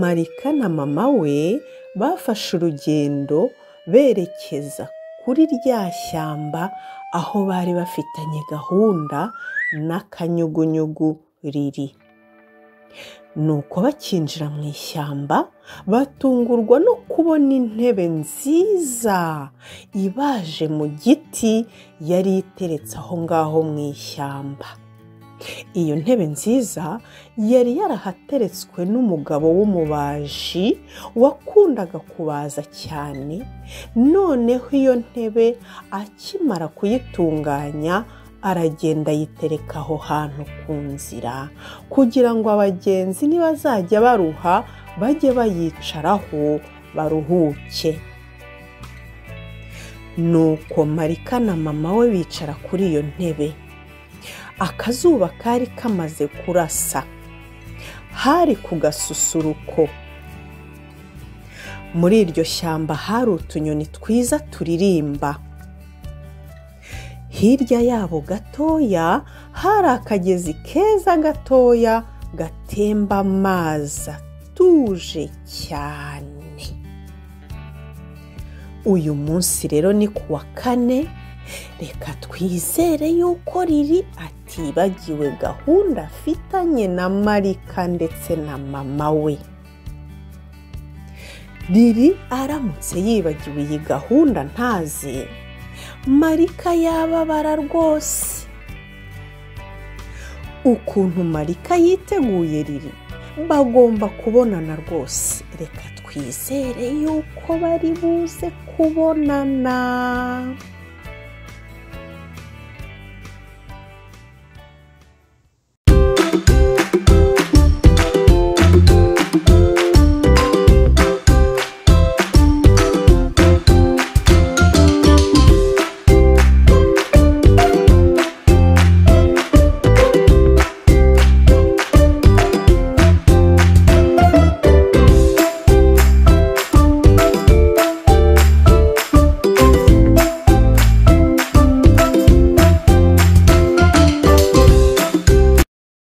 Marika na mama we bafashe urugendo berekeza kuri rya shyamba aho bari bafitanye gahunda n'akanyugunyugu Riri. Nuko bakinjira mu ishyamba batungurwa no kubona intebe nziza ibaje mu giti yari iteretse aho ngaho mu ishyamba. Iyo ntebe nziza yari yarahateretswe n'umugabo w'umubaji wakundaga kubaza cyane, noneho iyo ntebe akimara kuyitunganya aragenda ayitereka aho hantu ku nzira kugira ngo abagenzi nibazajya baruha bajye bayicaraho baruhuke. Nuko Marika na mama we bicara kuri iyo ntebe. Akazuba kari kamaze kurasa, hari ku gasusuruko. Muri iryo shyamba hari utunyoni twiza turirimba. Hirya yabo gatoya hari akagezi keza gatoya gatemba amazi atuje cyane. Uyu munsi rero ni ku wa kane, reka twizere yuko Riri atibagiwe gahunda afitanye na Marika ndetse na mama we. Riri aramutse yibagiwe iyi gahunda ntazi, Marika yababara rwose. Ukuntu Marika yiteguye Riri, bagomba kubonana rwose. Reka twizere yuko bari buze kubonana.